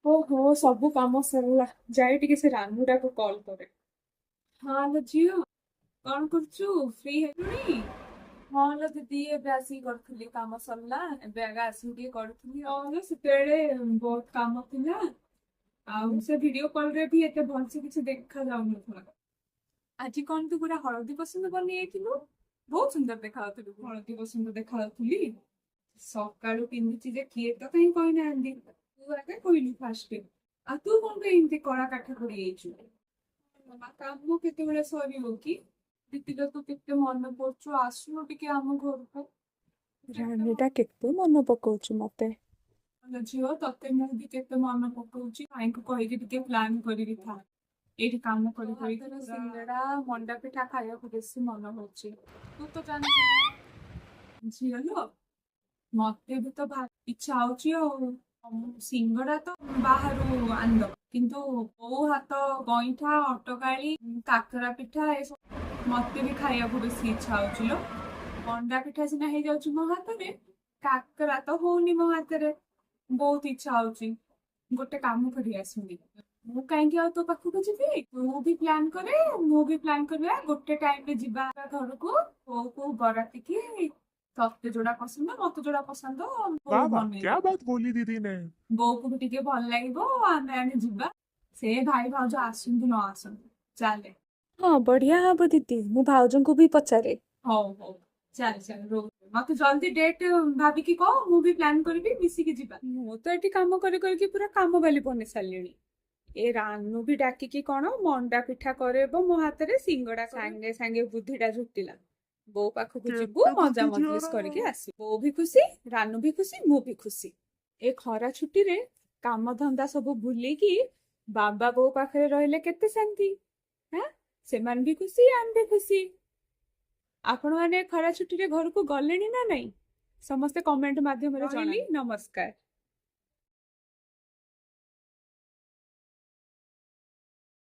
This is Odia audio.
ଓହୋ, ସବୁ କାମ ସରିଲା। ଯାଇ ଟିକେ ସେ ରାନୁଟାକୁ କଲ୍ କରେ। ହଁ ଲୋ ଝିଅ, କଣ କରୁଛୁ? ଫ୍ରି ହେଲୁଣି? ହଁ ଲୋ ଦିଦି, ଏବେ ଆସିକି କରୁଥିଲି। କାମ ସରିଲା, ଏବେ ଆଗ ଆସିକି ଟିକେ କରୁଥିଲି। ହଁ ଲୋ, ସେତେବେଳେ ବହୁତ କାମ ଥିଲା ଆଉ ସେ ଭିଡିଓ କଲ ରେ ବି ଏତେ ଭଲସେ କିଛି ଦେଖା ଯାଉନଥିଲା। ଆଜି କଣ ତୁ ପୁରା ହଳଦୀ ବସନ୍ତ ବନି ଯାଇଥିଲୁ? ବହୁତ ସୁନ୍ଦର ଦେଖାଯାଉଥିଲୁ। ହଳଦୀ ବସନ୍ତ ଦେଖାଯାଉଥିଲି। ସକାଳୁ ପିନ୍ଧିଛି ଯେ କିଏ ତ କାହିଁ କହିନାହାନ୍ତି, ତୁ ଆଗେ କହିଲୁ ଫାଷ୍ଟ। ଆଉ ତୁ କଣ ପାଇଁ ଏମିତି କଳା କାଠ କରି ଯାଇଛୁ? ମାମା, କାମ କେତେବେଳେ ସରିବ କି? ଦିଦିର ତୁ କେତେ ମନେ ପଡୁଛୁ, ଆସୁନୁ ଟିକେ ଆମ ଘରକୁ। ରାନୁଟା କେତେ ମନେ ପକଉଛି ମତେ। ଭଲ ଝିଅ, ତତେ ମୁଁ ବି କେତେ ମନେ ପକଉଛି। ଭାଇଙ୍କୁ କହିକି ଟିକେ ପ୍ଲାନ୍ କରିକି ଥା। ଏଇଠି କାମ କରି କରିକି ସିଙ୍ଗଡା ମଣ୍ଡା ପିଠା ଖାଇବାକୁ ବେଶୀ ମନ ହଉଛି। ତୁ ତ ଜାଣିଛୁ ଝିଅ ଲୋ, ମତେ ବି ତ ଭାରି ଇଚ୍ଛା ହଉଛି। ଆଉ ସିଙ୍ଗଡା ତ ବାହାରୁ ଆଣିଦବା, କିନ୍ତୁ ବୋଉ ହାତ ଗଇଁଠା, ଅଟକାଳି, କାକରା ପିଠା ଏସବୁ ମତେ ବି ଖାଇବାକୁ ବେଶୀ ଇଚ୍ଛା ହଉଛି ଲୋ। ମଣ୍ଡା ପିଠା ସିନା ହେଇଯାଉଛି ମୋ ହାତରେ, କାକରା ତ ହଉନି ମୋ ହାତରେ। ବହୁତ ଇଚ୍ଛା ହଉଛି। ଗୋଟେ କାମ କରି ଆସୁନି, ମୁଁ କାହିଁକି ଆଉ ତୋ ପାଖକୁ ଯିବି? ତୁ ବି ପ୍ଲାନ୍ କରେ, ମୁଁ ବି ପ୍ଲାନ୍ କରିବା, ଗୋଟେ ଟାଇମରେ ଯିବା ଘରକୁ। କୋଉ କୋଉ ବରାତିକି ତତେ ଯୋଉଟା ପସନ୍ଦ, ମତେ ଯୋଉଟା ପସନ୍ଦ, ବୋଉ वाह वाह, क्या ବନେଇଦବ। बात बोली दीदी ने। ବୋଉକୁ ବି ଟିକେ ଭଲ ଲାଗିବ। ଆମେ ଯିବା। ସେ ଭାଇ ଭାଉଜ ଆସନ୍ତୁ ନ ଆସନ୍ତୁ, ଚାଲେ। ହଁ, ବଢିଆ ହବ ଦିଦି। ମୁଁ ଭାଉଜଙ୍କୁ ବି ପଚାରେ। ହଉ ହଉ, ଚାଲ ଚାଲ, ରହୁ। ମତେ ଜଲ୍ଦି ଡେଟ୍ ଭାବିକି କହ, ମୁଁ ବି ପ୍ଲାନ୍ କରିବି, ମିଶିକି ଯିବା। ମୁଁ ତ ଏଠି କାମ କରି କରିକି ପୁରା କାମ ବାଲି ବନେଇ ସାରିଲିଣି। ଏ ରାନୁ ବି ଡାକିକି କଣ ମଣ୍ଡା ପିଠା କରେଇବ ମୋ ହାତରେ, ସିଙ୍ଗଡା। ସାଙ୍ଗେ ସାଙ୍ଗେ ବୁଦ୍ଧିଟା ଜୁଟିଲା। ବୋଉ ପାଖକୁ ଯିବୁ, କେତେ ମଜା ବୁଦ୍ଧି ମଜଲିସ ଝିଅର। କରିକି ଆସିବୁ। ବୋଉ ବି ଖୁସି, ରାନୁ ବି ଖୁସି, ମୁଁ ବି ଖୁସି। ଏ ଖରା ଛୁଟିରେ କାମ ଧନ୍ଦା ସବୁ ଭୁଲିକି ବାବା ବୋଉ ପାଖରେ ରହିଲେ କେତେ ଶାନ୍ତି। ହାଁ, ସେମାନେ ବି ଖୁସି, ଆମେ ବି ଖୁସି। ଆପଣମାନେ ଖରା ଛୁଟିରେ ଘରକୁ ଗଲେଣି ନା ନାଇଁ? ସମସ୍ତେ କମେଣ୍ଟ ମାଧ୍ୟମରେ ଜଣାଇଲି। ନମସ୍କାର।